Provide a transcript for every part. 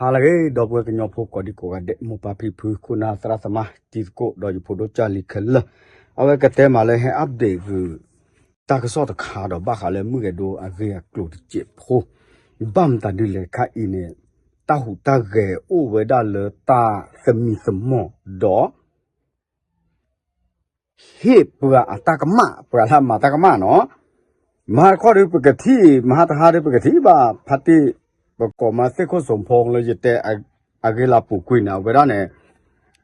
ဟါလၢအဂ့ၤ ဒီပုၢ်ဝဲၢ်ကညီဖိကိးဒံကိးဂၤဒဲး မိၢ်ပၢ်ဖံဖု ခိၣ်နၢ်သရၣ်သမါ တံၤသကိး ဒီးယဖိဒိၣ်ကၢ်လံၤခဲလၢာ်, အဝဲကတဲမးလၢဟဲ update ဂုာ် တၢ်ကစီၣ်တခါဒီးဘၣ်ဃးလၢမုၢ်ဂဲၤဒိအဂ့ၢ်အကျိၤတစဲးဖိ, ဘၣ်မတၤဒ်လဲၣ်ခါအံၤန့ၣ် တၢ်ဟူးတၢ်ဂဲၤအိၣ်ဝဲဒၣ်လၢတၢ်သမံသမိးဒီး ဟ့ၣ်ပှၤအတၢ်ကမၣ် ပှၤလၢအမၤတၢ်ကမၣ်နီၤ, မဟါတခီဒီးပကထံၣ် မဟါတဟါဒီးပကထံၣ်ဘၣ် ဖါတံၢ် ပကိးမးသ့ၣ်ခိၣ်စိန်ဖိလၢယတဲအဂ့ၢ်လၢအပူၤကွံာ်န့ၣ် အဝဲဒၣ်န့ၣ်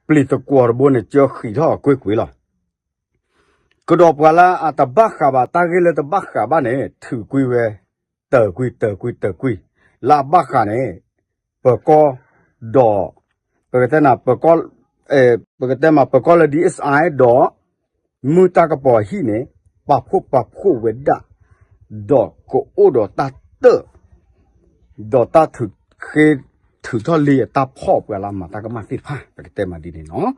ပျံၤသကွီၤတဘိန့ၣ် ကၢဃံးထီၣ်ကွ့ၢ်ကွ့ၢ်လီၤ. ကဒီးပှၤလၢအတဘၣ်ဃးဘၣ် တၢ်ဂ့ၢ်လၢတဘၣ်ဃးဘၣ်န့ၣ် ထုးကွံာ်ဝဲ တၢၤကွံာ် တၢၤကွံာ် တၢၤကွံာ်, လၢအဘၣ်ဃးန့ၣ် ပၢၤကီၢ် ဒီး ပကတဲနၤ ပၢၤကီၢ် ပကတဲမး ပၢၤကီၢ်လၢ DSI ဒီး မုၢ်တၢ်ကပီၤဟံၣ်န့ၣ် ပာ်ဖှိၣ်ပာ်ဖှိၣ်ဝဲဒၣ် ဒီးကအိၣ်ဒီးတၢ်တၢၢ် ဒီးတၢ်ထုးဃ့ ထုးထီၣ်လံအတၢ်ဖီၣ်ပှၤလၢအမၤတၢ်ကမၣ်သ့ၣ်တဖၣ် ပကတဲမးဒ်န့ၣ်နီၤ.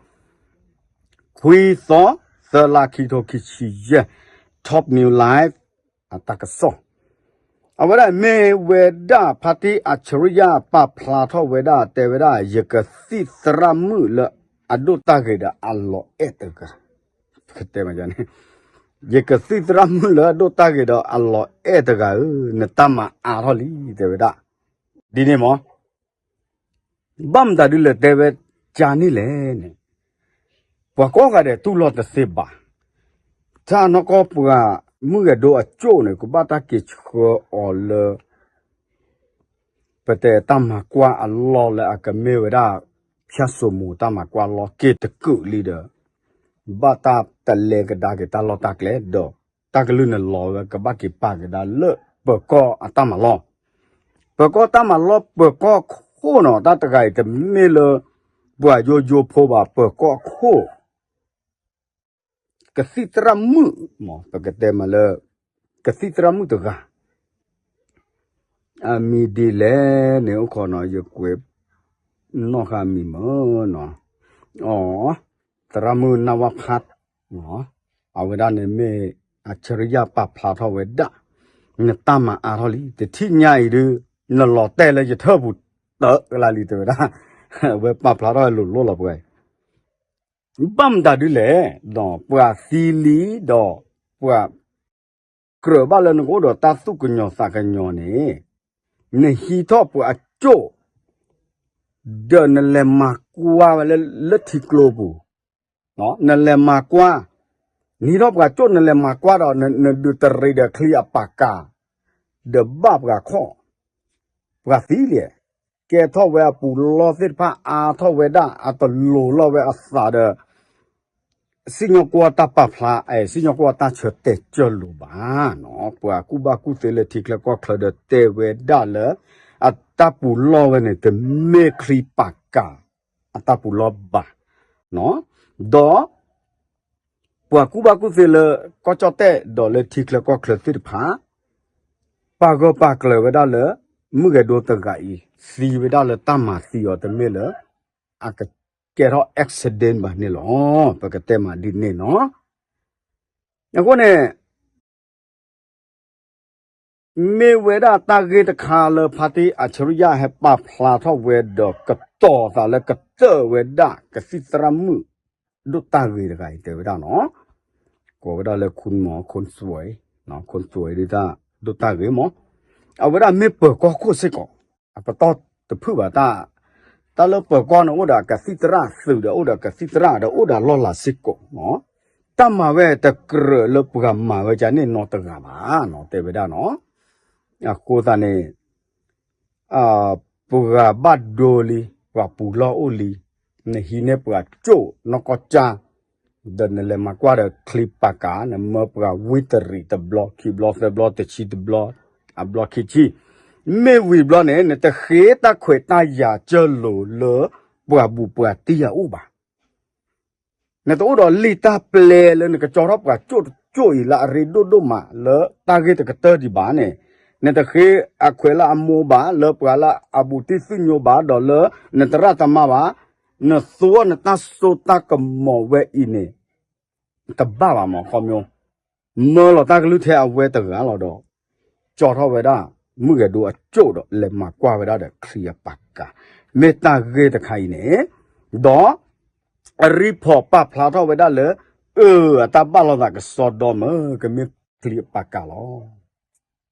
ခွံသီ သၢလါ ခံကထိခံဆံယဲၢ် Top News Live အတၢ်ကစီၣ်, အဝဲဒၣ်မ့ၢ်ဝဲဒၣ် ဖါတံၢ် အၣ်ဆရံယၣ် ပာ်ဖျါထီၣ်ဝဲဒၣ် တဲဝဲဒၣ် ယကသံၣ်သရၣ်မုၣ်လၢအဒိၣ်တၢ်ဂ့ၤဒီးအလီၤအဲၣ်တဂၤ, ပကတဲမးန့ၣ် ယကသံၣ်သရၣ်မုၣ်လၢအဒိၣ်တၢ်ဂ့ၤဒီးအလီၤအဲၣ်တဂၤဧၢ, နတၢ်မၤအါထီၣ်လံ တဲဝဲဒၣ် ဒ်န့ၣ်မး ဘၣ်မတၤဒ်လဲၣ်တဲဝဲကန့ၣ်လဲၣ်န့ၣ်, ပှၤကိးဂၤဒဲးတူၢ်လိာ်တသ့ဘၣ်. တၢ်နီၢ်ကီၢ်ပှၤမုၢ်ဂဲၤဒိအကၠိၣ်န့ၣ် ကဘၣ်တၢ်က့ၤဆှၢအီၤလၢ ပတဲတၢ်မၤကွၢ်အလီၢ်လၢအကမ့ၢ်ဝဲဒၣ် ဖၠၣ်စိမိၤတၢ်မၤကွၢ်လီၢ်က့ၤတကုာ်လံဒီး ဘၣ်တၢ်တလဲကဒါက့ၤတၢ်လီၢ်တၢ်ကျဲဒီး တၢ်ကလုၢ်န့ၣ်လီၤဝဲ ကဘၣ်က့ၤပာ်ကဒါလၢပၢၤကီၢ်အတၢ်မၤလီၢ်, ပၢၤကီၢ်တၢ်မၤလီၢ် ပၢၤကီၢ်ခိၣ်နီၤ, တၢ်တဂၤအံၤတမ့ၢ်လၢ ပှၤယိယိဖိဘၣ် ပၢၤကီၢ်ခိၣ် ကသံၣ်သရၣ်မုၣ်မး ပကတဲမးလၢ ကသံၣ်သရၣ်မုၣ်တဂၤ အမံၤဒ်လဲၣ်န့ၣ် အိၣ်ခိးနီၤ ယကွဲးနီၣ်ဃာ်မံၤမၢ်နီၤ, အ သရၣ်မုၣ်နၢ်ဝၣ်ဖး အဝဲဒၣ်န့ၣ်မ့ၢ် အၣ်ဆရံယၣ်ပာ်ဖျါထီၣ်ဝဲဒၣ် နတၢ်မၤအါထီၣ်လံ တထံၣ်ညါအံၤဒုး နလီၤတဲာ်လၢယထၢၣ်ပူၤတၢ်ကလါလံ တဲဝဲဒၣ်, အဝဲပာ်ဖျါထီၣ်ဝဲလိၤလိၤလီၤပှဲၤ ဘၣ်မတၤဒ်လဲၣ်ဒီး ပှၤသံလံဒီး ပှၤ ကြၢးဘၣ်လၢနကအိၣ်ဒီးတၢ်သူၣ်ကညီၤသးကညီၤန့ၣ် နဟံးထီၣ်ပှၤအကၠိၣ် ဒီးနလဲၤမၤကွၢ်ဝဲလၢ လၢထံကျိပူၤ, နလဲၤမၤကွၢ်, နဟံးထီၣ်ပှၤကၠိၣ် နလဲၤမၤကွၢ်ဒီး နဒုးတရံးဒီးချံအပာ်ကၤ ဒီးဘၣ်ပှၤခီၣ် ပှၤသံလံ, ကဲထီၣ်ဝဲအပူၤလီၢ်သ့ၣ်တဖၣ် အါထီၣ်ဝဲဒၣ် အတလိၤလီၤဝဲအသးဒီး စံၣ်ညီၣ်ကွီၢ်တၢ်ပာ်ဖျါ စံၣ်ညီၣ်ကွီၢ်တၢ်ဆၢတဲာ်ကၢၢ်လိာ်ဘၣ်နီၤ, ပှၤကူၣ်ဘၣ်ကူၣ်သ့လၢထံချၢကီၢ်ချၢဒီးတဲဝဲဒၣ်လၢ အတၢ်ပူၤလီၢ်ဝဲန့ၣ် တမ့ၢ်ချံပာ်ကၤ အတၢ်ပူၤလီၢ်ဘၣ်, ဒီး ပှၤကူၣ်ဘၣ်ကူၣ်သ့လၢ ကီၢ်ကၠီၣ်တဲၣ်ဒီးလၢထံချၢကီၢ်ချၢသ့ၣ်တဖၣ် ပာ်ဂၢၢ်ပာ်ကျၢၤဝဲဒၣ်လၢ မုၢ်ဂဲၤဒိတဂၤအံၤ သံဝဲဒၣ်လၢတၢ်မၤသံအီၤတမ့ၢ်လၢ အကကဲထီၣ် accident ဘၣ်န့ၣ်လီၤ. ပကတဲမးဒ်န့ၣ်နီၤ. အဃိန့ၣ် မ့ၢ်ဝဲဒၣ်တၢ်ဂ့ၢ်တခါလၢဖါတံၢ်အၣ်ဆရံယၣ်ဟဲပာ်ဖျါထီၣ်ဝဲဒီးကတီၤသးလၢကတၢၢ်ဝဲဒၣ်ကသံၣ်သရၣ်မုၣ် ဒိၣ်တၢ်ဂ့ၤတဂၤအံၤတဲဝဲဒၣ်နီၤ, ကိးဝဲဒၣ်လၢ คุณหมอ คนสวย, คนสวย ဒ်တၢ်ဒိၣ်တၢ်ဂ့ၤမး, အဝဲဒၣ်မ့ၢ်ပၢၤကီၢ်ခိၣ်စ့ၢ်ကီး, အပတီၢ်တဖုၣ်ဘၣ်တၢ်, တၢ်လၢပၢၤကီၢ်န့ၣ်အိၣ်ဒီးကသံၣ်သရၣ်သုးဒီးအိၣ်ဒီးကသံၣ်သရၣ်ဒီးအိၣ်ဒီးလီၢ်လၤစ့ၢ်ကီးနီၤ, တၢ်မၤဝဲတကြၢးလၢပှၤမၤဝဲဒ်န့ၣ်နီတဂၤဘၣ်နီၤ တဲဝဲဒၣ်နီၤ, အဃိသတးန့ၣ် ပှၤဘၣ်ဒိလံ, ပှၤပူၤလီၢ်အိၣ်လံ, နဟံးန့ၢ်ပှၤကၠိၣ်နီၢ်ကီၢ်ကၠၢ်, ဒီးနလဲၤမၤကွၢ်ဒီးချံပာ်ကၤ, နမၢပှၤဝံတရံးတဘျီ, ခံဘျီသၢဘျီတဆံတဘျီ, အဘျီခံဆံ, မ့ၢ်ဝံၤဘျီန့ၣ် နတဃ့တၢ်ခွဲးတၢ်ယာ်ကၢၢ်လိာ်လၢပှၤဘူးပှၤတံၢ်အအိၣ်ဘၣ်. နတအိၣ်ဒီးလံာ်တၢ်ပျဲလၢနကကၠီထီၣ်ပှၤကၠိၣ်တကၠိၣ်အံၤလၢအရ့ဒိၣ်ဒိၣ်မး လၢတၢ်ဂ့ၢ်တကတၢၢ်ဒံးဘၣ်န့ၣ်, နတဃ့အခွဲးလၢအမိၢ်ဘၣ်, လၢပှၤလၢအဘူးတံၢ်သံၣ်ညိဘၣ်, ဒီးလၢနသရၣ်သမါဘၣ်, နသူအီၤနတၢ်စိတၢ်ကမီၤဝဲအံၤန့ၣ် တဘၣ်ဘၣ်မး ခီပညီ, မၢလီၤတၢ်ကလုၢ်ထဲအဝဲတဂၤလီၤဒီး ကၠီထီၣ်ဝဲဒၣ် မုၢ်ဂဲၤဒိအကၠိၣ်ဒီး လဲၤမၤကွၢ်ဝဲဒၣ်ဒီးချံအပာ်ကၤ အဝဲဒၣ်ကဲထီၣ်ဝဲဒၣ်တၢ်ဘၣ်လီၤသးကစီဒီမၢ်ကမၣ်တၢ်ကၤ, မ့ၢ်တၢ်ဂ့ၢ်တခါအံၤန့ၣ်, ဒီး အရံဖီးပာ်ဖျါထီၣ်ဝဲဒၣ်လၢ အၢ အတၢ်ဘၣ်လီၤသးကစီဒီမၢ် ကမ့ၢ်ချံအပာ်ကၤလီၤ.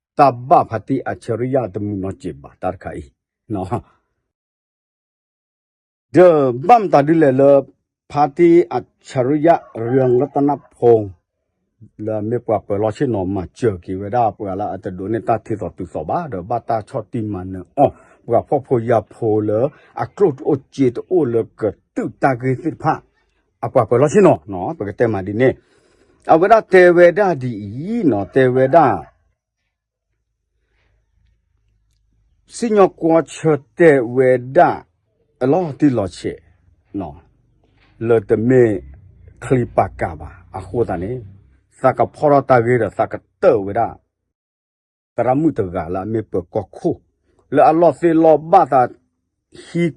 တၢ်ဘၣ်ဖါတံၢ်အၡရံယၣ်တမုာ်နီတစဲးဘၣ် တၢ်တခါအံၤ ဒီးဘၣ်မတၤဒ်လဲၣ်လၢ ဖါတံၢ်အၡရံယၣ် ရံလတနဖိ လၢအမ့ၢ်ပှၤပၢၤလီၢ်ဆ့ၣ်နီၤ မၤစၢၤက့ၤဝဲဒၣ်ပှၤလၢအတဒိးန့ၢ်တၢ်ထံသီတုၤသီဘၣ် ဒီးဘၣ်တၢ်ဆီၣ်တံၢ်မၤနၢၤအီၤ ပှၤဖှီၣ်ဖိယာ်ဖိလၢအကျိၣ်တအိၣ်စ့တအိၣ်လၢကတုာ်တၢ်ဂ့ၢ်သ့ၣ်တဖၣ် အပှၤပၢၤလီၢ်ဆ့ၣ်နီၤ ပကတဲမးဒ်န့ၣ်, အဝဲဒၣ်တဲဝဲဒၣ်ဒ်အံၤနီၤ တဲဝဲဒၣ် စံၣ်ညီၣ်ကွီၢ်ဆၢတဲာ်ဝဲဒၣ် အလီၤတံၢ်လီၤဆဲး လၢတမ့ၢ်ချံပာ်ကၤဘၣ် အဃိသတးန့ၣ် သးကဖီၣ်ထီၣ်တၢ်ဂ့ၢ်ဒီးသးကတၢၢ်ဝဲဒၣ် သရၣ်မုၣ်တဂၤလၢအမ့ၢ်ပၢၤကီၢ်ခိၣ် လၢအလီၢ်သ့ၣ်လီၢ်ဘၣ်သး ဟံး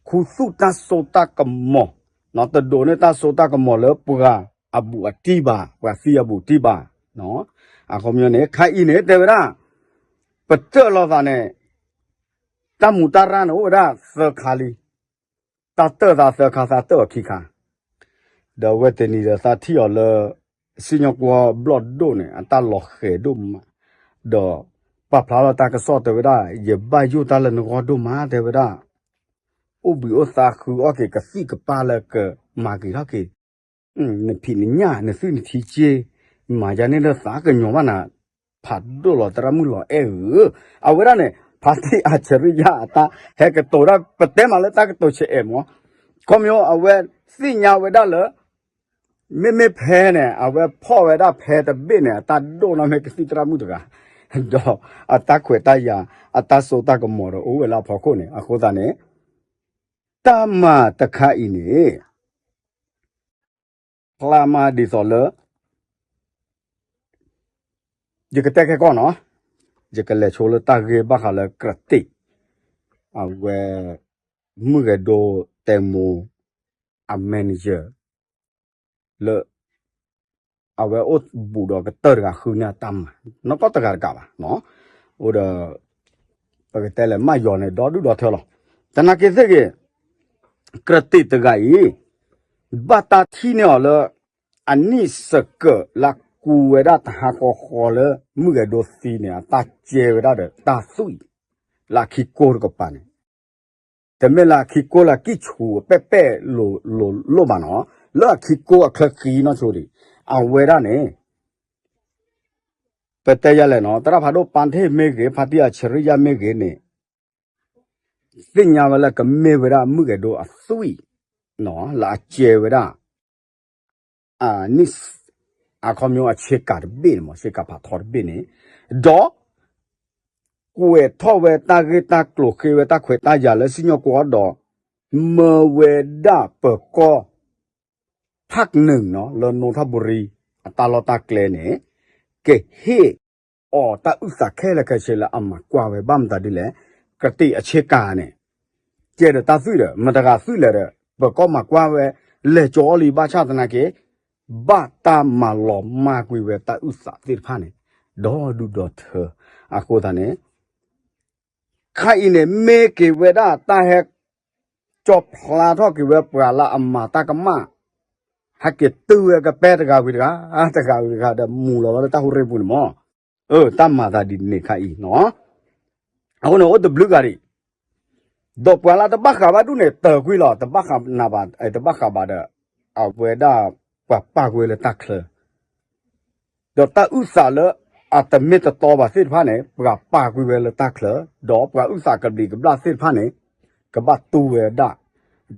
ခူသူၣ်တၢ်စိတၢ်ကမီၤ တဒိးန့ၢ်တၢ်စိတၢ်ကမီၤလၢပှၤအဘူးအတံၢ်ဘၣ် ပှၤသံအဘူးတံၢ်ဘၣ် အခီပညီန့ၣ် ခါအံၤန့ၣ် တဲဝဲဒၣ် ပတၢၢ်လီၤသးန့ၣ် တၢ်မူးတၢ်ရၢ်န့ၣ်အိၣ်ဝဲဒၣ်သၢခါလံ, တၢ်တၢၢ်သးသၢခါ သးတၢၢ်အီၤခံခါ, ဒီးအဝဲတနံၤဒီးသးထံၣ်အီၤလၢ စံၣ်ညီၣ်ကွီၢ်ဘျီၣ်ဒိၣ်န့ၣ် အတၢ်လီၤဃဲၤဒိၣ်မး, ဒီးပာ်ဖျါလီၤတၢ်ကစီၣ်တဲဝဲဒၣ် ယဘၣ်ယိၣ်တၢ်လၢနဂီၢ်ဒိၣ်မး တဲဝဲဒၣ် အိၣ်ဘှံးအိၣ်သါဃုအီၣ်က့ၤကသံၣ်ကပၢ်လၢကမၤက့ၤထီၣ်က့ၤ နဖံးနညၣ် နသွံၣ်နထံက့ မၤယၤန့ၢ်လၢသးကညီၤဘၣ်နၤ ဖးဒိၣ်လီၤ သရၣ်မုၣ်လီၤအဲၣ်ဧၢ, အဝဲဒၣ်န့ၣ် ဖါတံၢ်အၡရံယၣ်အတၢ်ဟဲကတိၤဒၣ် ပတဲမးလၢတၢ်ကတိၤဆဲးအဲးမး, ခီပညီအဝဲသ့ၣ်ညါဝဲဒၣ်လၢ မ့မ့ၢ်ဖဲန့ၣ် အဝဲဖီၣ်ဝဲဒၣ်ဖဲတဘ့ၣ်န့ၣ် အတၢ်ဒိၣ်နီၢ်မ့ၢ်ကသံၣ်သရၣ်မုၣ်တဂၤ, ဒီးအတၢ်ခွဲးတၢ်ယာ် အတၢ်စိတၢ်ကမီၤဒီးအိၣ်ဝဲလၢအဖီခိၣ်န့ၣ် အဃိသတးန့ၣ် တၢ်မၤတခါအံၤန့ၣ် ဖျါမးဒ်သိးလၢ ယကတဲခဲကီၢ်နီၤ, ယကလဲၤဆိလၢတၢ်ဂ့ၢ်ဘၣ်ဃးလၢကြၢးတ့ၢ်, အဝဲ မုၢ်ဂဲၤဒိတဲမိ အ manager လၢ အဝဲအိၣ်ဘူးဒီးကတၢၢ်တဂၤဃုန့ၢ်အတၢ်မၤ, နီၢ်ကီၢ်တဂၤတကးဘၣ်, အိၣ်ဒီး ပကတဲလဲၣ် မၢ်ယီၤန့ၣ် ဒီဒူၣ်ဒီထၢလီၤ. သနာ်က့သ့ၣ်ဂ့ၤ ကြၢးတ့ၢ်တဂၤအံၤ ဘၣ်တၢ်ထံၣ်န့ၢ်အီၤလၢ အနံၣ်စကၢးလၢကူဝဲဒၣ်တဟါဃီဃီလၢ မုၢ်ဂဲၤဒိသံန့ၣ် အတၢ်ကဲဝဲဒၣ်ဒီးတၢ်သွံၣ် လၢအခံကိတကပၤန့ၣ် တမ့ၢ်လၢအခံကိလၢအကံၣ်ဆူးပဲာ်ပဲာ်လိၤလိၤလိၤဘၣ်နီၤ, လၢအခံကိအချၢဃံနီၢ်ဆိဒံး, အဝဲဒၣ်န့ၣ် ပတဲယၤလဲၣ်နီၤ, သရၣ်ဖးဒိၣ်ပၢ်ထ့ၣ်မ့ၢ်ဂ့ၤ, ဖါတံၢ်အၡရံယၣ်မ့ၢ်ဂ့ၤန့ၣ် သ့ၣ်ညါဝဲလၢကမ့ၢ်ဝဲဒၣ်မုၢ်ဂဲၤဒိအသွံၣ် လၢအကဲဝဲဒၣ် အနံၣ် အခီပညီအဆ့ကၤတဘ့ၣ်န့ၣ်မး, ဆ့ကၤဖးထီတဘ့ၣ်န့ၣ်, ဒီး ကွဲးထီၣ်ဝဲတၢ်ဂ့ၢ်တၢ်ကျိၤဃ့ဝဲတၢ်ခွဲးတၢ်ယာ်လၢစံၣ်ညီၣ်ကွီၢ်ဒီး မၢဝဲဒၣ်ပၢၤကီၢ် ဖၣ်ကနုာ်နီၤ လၢနိထၣ်ဘူရံ အတၢ်လီၢ်တၢ်ကျဲန့ၣ် ကဟ့ၣ်အီၤတၢ်အုၣ်သးခဲလၢာ်ခဲဆ့လၢအမၤကွၢ်ဝဲ ဘၣ်မတၤဒ်လဲၣ်, ကြၢးတ့ၢ်အဆ့ကၤန့ၣ် ကဲဒီးတၢ်သွံၣ်ဒီး မတၤတဂၤသွံၣ်လဲၣ်ဒီး ပၢၤကီၢ်မၤကွၢ်ဝဲ လဲၤကၠီအီၤလံ ဘၣ်ဆၣ်သနာ်က့ ဘၣ်တၢ်မၤလီၤမၢ်ကွံာ်ဝဲတၢ်အုၣ်သးသ့ၣ်တဖၣ်န့ၣ် ဒီဒူၣ်ဒီထၢ အဃိသတးန့ၣ် ခါအံၤန့ၣ် မ့ၢ်က့ၤဝဲဒၣ်တၢ်ဟဲ ကၠီဖျါထီၣ်က့ၤဝဲပှၤလၢအမၤတၢ်ကမၣ် ဟဲက့ၤတုၤဝဲကပဲတဂၤဝံၤတဂၤ တဂၤဝံၤတဂၤဒီး မူၤလီၤဝဲလၢတၢ်ဟူးရ့ၣ်ပူၤန့ၣ်မး, အၢ တၢ်မၤသးဒ်န့ၣ်ခါအံၤနီၤ, အဃိန့ၣ် အိၣ်တဘျုးဂၤဒံး ဒီးပှၤလၢတဘၣ်ဃးဘၣ်ဒူၣ်န့ၣ် တၢၤကွံာ်လီၤ, တဘၣ်ဃးနၤဘၣ်, တဘၣ်ဃးဘၣ်ဒီး အဝဲဒၣ်ပှၤပာ်ကွံာ်လၢတၢ်ချၢ ဒီးတၢ်အုၣ်သးလၢအတမ့ၢ်တတီဘၣ်သ့ၣ်တဖၣ်န့ၣ် ပှၤပာ်ကွံာ်ဝဲလၢတၢ်ချၢ, ဒီးပှၤအုၣ်သးကဘျံးကဘျၣ်သ့ၣ်တဖၣ်န့ၣ် ကဘၣ်တူၢ်ဝဲဒၣ် ဒ်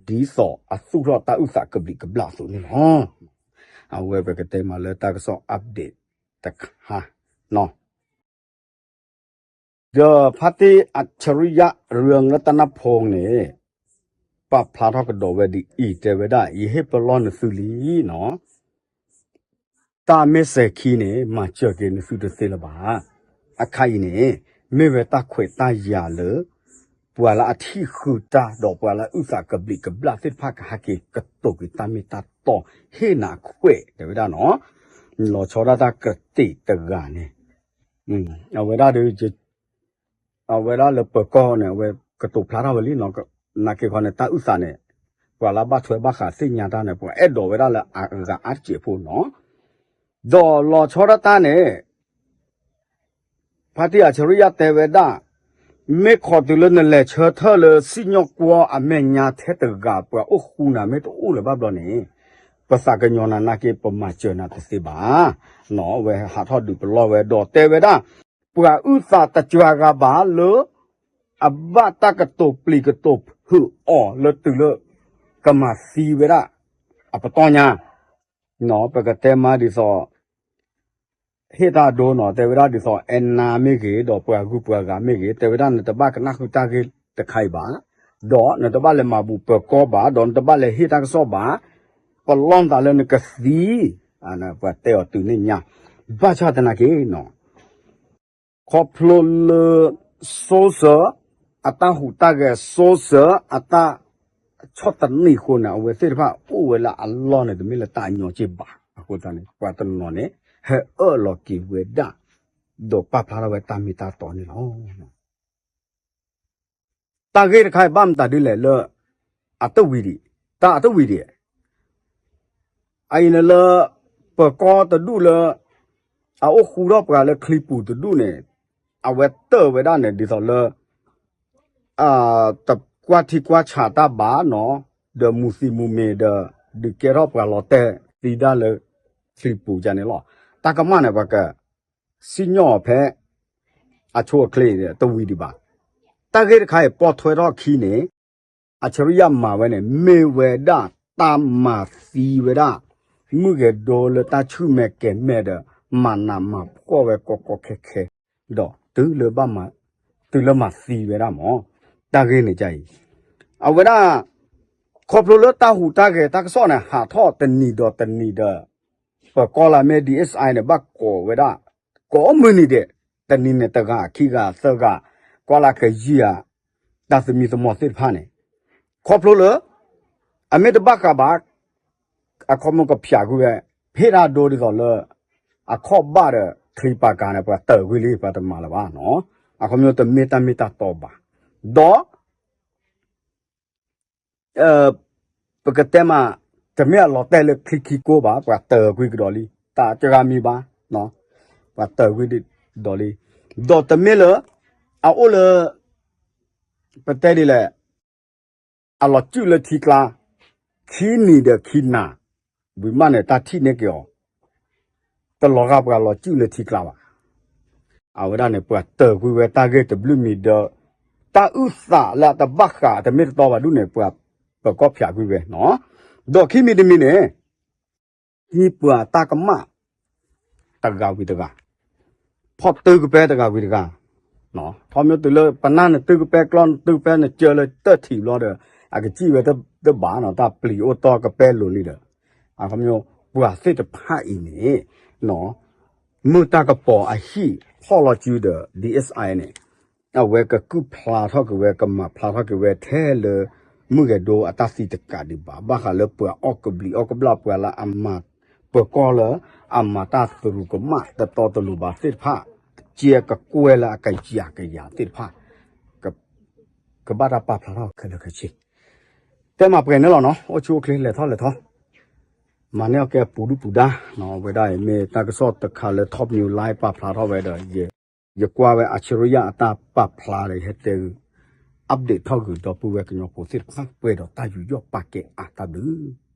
သိးအသူၣ်ထီၣ်တၢ်အုၣ်သးကဘျံးကဘျၣ်အသိးန့ၣ်လီၤ. အဝဲပကတဲမးလၢတၢ်ကစီၣ် update တခါနီၤ ဒီးဖါတံၢ်အၡရံယၣ် ရံလတနဖိန့ၣ် ပာ်ဖျါထီၣ်ကဒီးဝဲဒ်အံၤ တဲဝဲဒၣ် ယဟ့ၣ်ပလီၢ်နသုလံနီၤ, တၢ်မ့ၢ်စဲၤခံန့ၣ် မၤစၢၤက့ၤနသုတသ့လၢၤဘၣ်. အခါအံၤန့ၣ် မ့ၢ်ဝဲတၢ်ခွဲးတၢ်ယာ်လၢ ပှၤလၢအထံၣ်ဃုာ်တၢ် ဒီးပှၤလၢအုၣ်သးကဘျံးကဘျၣ်သ့ၣ်တဖၣ် ကဟဲက့ၤကတိၤက့ၤတၢ်မ့ၢ်တၢ်တီ ဟ့ၣ်နၤခွဲး တဲဝဲဒၣ်နီၤ, လီၤဆီဒၣ်တၢ်ကြၢးတ့ၢ်တဂၤန့ၣ် အဝဲဒၣ်ဒီး အဝဲဒၣ်လၢပၢၤကီၢ်န့ၣ် အဝဲ ကတိၤဖျါထီၣ်ဝဲလံနီၤ, နာ်က့ခီန့ၣ် တၢ်အုၣ်သးန့ၣ် ပှၤလၢအဘၣ်ထွဲဘၣ်ဃးသ့ၣ်ညါတၢ်န့ၣ် ပှၤအဲၣ်ဒိးဝဲဒၣ်လၢအဂၤအါတစဲးဖိနီၤ, ဒီးလီၤဆီဒၣ်တၢ်န့ၣ် ဖါတံၢ်အၣ်ဆရံယါတဲဝဲဒၣ်, မ့ၢ်ခီတုၤလၢနလဲၤဆၢထၢၣ်လၢစံၣ်ညီၣ်ကွီၢ်အမဲာ်ညါထဲတဂၤ ပှၤအိၣ်ဃူနၤမ့ၢ်တအိၣ်လၢၤဘၣ်ဘျီန့ၣ်, ပသးကညီၤနၤနာ်က့ ပမၤစၢၤနၤတသ့ဘၣ်. နီၤ အဝဲဟးထီၣ်ဒုးပလီၢ်ဝဲ ဒီးတဲဝဲဒၣ်, ပှၤအုၣ်သးတစှၤဂၤဘၣ်လၢ အဘၣ်တၢ်ကတိၤပျံၤကတိၤဖုးအီၤလၢတုၤလၢ ကမၤသံဝဲဒၣ် အပတီၢ်ညါ, နီၤ ပကတဲမးဒ်သိး ဟ့ၣ်တၢ်ဒိနီၤ, တဲဝဲဒၣ်ဒ်သိး အဲၣ်နါ မ့ၢ်ဂ့ၤ ဒီးပှၤဂုၤပှၤဂၤမ့ၢ်ဂ့ၤ တဲဝဲဒၣ်နတဘၣ်ကနၣ်ဃုာ်တၢ်ဂ့ၢ်တခါအံၤဘၣ်, ဒီးနတဘၣ်လဲၤမၤဘူးပၢၤကီၢ်ဘၣ်, ဒီးနတဘၣ်လဲၤဟ့ၣ်တၢ်ကစီၣ်ဘၣ်, ပလီၢ်နသးလၢနကသံ, ပှၤတဲအီၤတုၤန့ၣ်ညါ, ဘၣ်ဆၣ်သနာ်က့နီၤ ခီဖျိလၢ Source အတၢ်ဟူးတၢ်ဂဲၤ Source အတၢ်ဆီၣ်သနံးအဃိန့ၣ် အဝဲသ့ၣ်တဖၣ်အိၣ်ဝဲလၢအလီၢ်န့ၣ် တမ့ၢ်လၢတၢ်အညီက့ၢ်ဘၣ်. အဃိသတးန့ၣ် ပှၤတနီၤန့ၣ် ဟဲအၢၣ်လီၤက့ၤဝဲဒၣ် ဒီးပာ်ဖျါထီၣ်ဝဲတၢ်မ့ၢ်တၢ်တီန့ၣ်လီၤ. တၢ်ဂ့ၢ်တခါအံၤဘၣ်မတၤဒ်လဲၣ်လၢ အတဝံၤဒံး, တၢ်အတဝံၤဒံး, အအံၤန့ၣ်လၢ ပၢၤကီၢ်တဒူၣ်လၢ အအိၣ်ဃူထီၣ်ပှၤလၢချံပူၤတဒူၣ်န့ၣ် အဝဲတၢၢ်ဝဲဒၣ်န့ၣ် ဒ်သိးလၢ တကွၢ်ထံကွၢ်ဆးတၢ်ဘၣ်နီၤ, ဒီးမူၤသံမူၤမ့ၤဒီး ဒုးကဲထီၣ်ပှၤလီၤတဲာ်သံဒၣ်လၢ ချံပူၤယါန့ၣ်လီၤ. တၢ်ကမၣ်န့ၣ် ပှၤက စံၣ်ညီၣ်အီၤဖဲ အဆိအချ့န့ၣ် တဝံၤဒံးဘၣ်. တၢ်ဂ့ၢ်တခါအံၤ ပိာ်ထွဲထီၣ်ခံန့ၣ် အၣ်ဆရံယါမၤဝဲန့ၣ် မ့ၢ်ဝဲဒၣ်တၢ်မၤသံဝဲဒၣ် မုၢ်ဂဲၤဒိလၢတၢ်ဆူၣ်မဲာ်ကဲၤမဲာ်ဒီး မၤနးမၤဖှီၣ်ဝဲကီကီခဲခဲ ဒီးတုၤလၢမၤသံဝဲဒၣ်မး တၢ်ဂ့ၢ်န့ၣ်ကအံၤ အဝဲဒၣ် ခီဖျိလၢတၢ်ဟူးတၢ်ဂဲၤတၢ်ကစီၣ်န့ၣ် ဟးထီၣ်တနံၤဒီးတနံၤဒီး ပၢၤကီၢ်လၢမ့ၢ် DSI န့ၣ် ဘၣ်ကိးဝဲဒၣ် ကိးမုၢ်နံၤဒဲး တနံၤန့ၣ် တဂၤခံဂၤသၢဂၤ ကွၢ်လၢကယံာ်ဧါ တၢ်သမံသမိးသ့ၣ်တဖၣ်န့ၣ် ခီဖျိလၢ အမ့ၢ်တဘၣ်ဃးဘၣ် အခီပညီကဖျးကွံာ်ဝဲ ဟ့ၣ်တၢ်ဒိဒ်သိးလၢ အခီၣ်ဘၣ်ဒီး ချံပာ်ကၤန့ၣ် ပှၤတၢၢ်ကွံာ်လံ ပှၤတမၤလၢၤဘၣ်နီၤ. အခီပညီတမ့ၢ်တၢ်မ့ၢ်တၢ်တီဘၣ်. ဒီး ပကတဲမး တမ့ၢ်အလီၤတဲာ်လၢချံခံကိးဘၣ် ပှၤတၢၢ်ကွံာ်ကဒီးလံ တၢ်တဂၤမံၤဘၣ် ပှၤတၢၢ်ကွံာ်ဒီးလံ ဒီးတမ့ၢ်လၢ အအိၣ်လၢ ပတဲဒ်လဲၣ် အလီၤစုၣ်လၢထံကျါ ခံနံၤဒီးခံနၤ ဝံၤမးန့ၣ် တၢ်ထံၣ်န့ၢ်က့ၤအီၤ တလီၤဂာ်ပှၤလီၤစုၣ်လၢထံကျါဘၣ်. အဝဲဒၣ်န့ၣ် ပှၤတၢၢ်ကွံာ်ဝဲတၢ်ဂ့ၢ်တဘျုးမံၤဒီး တၢ်အုၣ်သးလၢအတဘၣ်ဃးတမ့ၢ်တတီဘၣ်ဒူၣ်န့ၣ် ပှၤပၢၤကီၢ်ဖျးကွံာ်ဝဲနီၤ. ဒီးခံမံၤတမံၤန့ၣ် ဟံးပှၤတၢ်ကမၣ် တဂၤဝံၤတဂၤ ဖီၣ်တုကပဲတဂၤဝံၤတဂၤ ခီဖျိတုၤလၢပနၢ်နတုကပဲကျီနတုကပဲနစၢလၢတၢၢ်ထံးဘျီဒီး အကစံၣ်ဝဲတဘၣ်နီၤ တၢ်ပျံၤအိၣ်တီကပဲလိၤလံဒီး အခီပညီ ပှၤသ့ၣ်တဖၣ်အံၤန့ၣ် မ့ၢ်တၢ်ကပီၤအဟံၣ်ဖီၣ်လီၤစုဒီး DSI န့ၣ် အဝဲကကုၢ်ဖျါထီၣ်က့ၤဝဲ ကမၤဖျါထီၣ်က့ၤဝဲထဲလၢ မုၢ်ဂဲၤဒိအတၢ်သံတကးဒံးဘၣ် ဘၣ်ဃးလၢပှၤအီၣ်ကဘျံးအီၣ်ကဘျၣ်ပှၤလၢအမၤ ပၢၤကီၢ်လၢ အမၤတၢ်သရူးကမၣ်တတီတလိၤဘၣ်သ့ၣ်တဖၣ် ကဲကကွဲၢ်လၢအကယၤကယၤသ့ၣ်တဖၣ် ကဘၣ်တၢ်ပာ်ဖျါထီၣ်ခဲလၢာ်ခဲဆ့ တဲမၤပှဲၤန့ၣ်လီၤနီၤ အိၣ်ဆူၣ်အိၣ်ချ့လဲၤထီၣ်လဲၤထီ မၤန့ၢ်အီၣ်ကဲပူၤဒုၣ်ပူၤဒါ ဝဲဒၣ်အံၤမ့ၢ်တၢ်ကစီၣ်တခါလၢ Top News Live ပာ်ဖျါထီၣ်ဝဲဒီး ယကွၢ်ဝဲအၣ်ဆရံယါအတၢ်ပာ်ဖျါဒီး ယဟဲတဲ update ထီၣ်ဂုာ်ဒီပုၢ်ဝဲၢ်ကညီဖိသ့ၣ်တဖၣ် ပှဲၤဒီးတၢ်ယူးယီၣ်ပာ်ကဲအါတၢ်ဘျုး